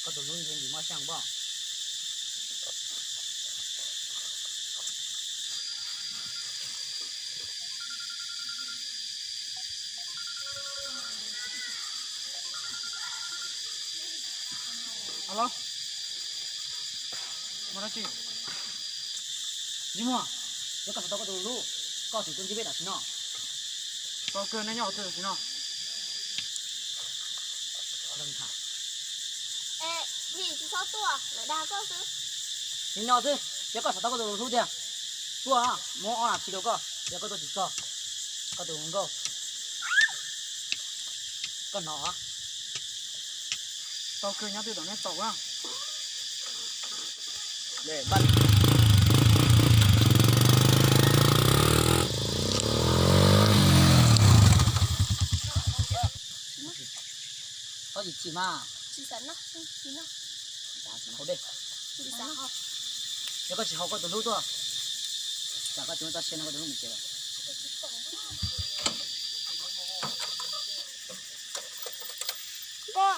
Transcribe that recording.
Koj tus hlub ntshe ntim mob xyaa pob. Alo, muaj dab tsi? Ntsej Muag, yog koj xav tau koj tus hlub, koj tseem tuaj ntsib peb tam sim no. Tau kawg, neb nyob qhov twg tam sim no? Nim no xwb, yog koj xav tau koj tus hlub tiag, tuaj, muab ob nas this rau koj, yog koj tuaj tsis txog, koj tus hluas nkauj, koj hnov. Tau kawg, nyob twg tom neb tau na. Txhob chim chim mas. Haus dej. Yog koj tsis haus koj tus hlub tuaj, tsam koj tsis muaj txoj sia nrog koj tus hlub mus tsev lawm. Koj,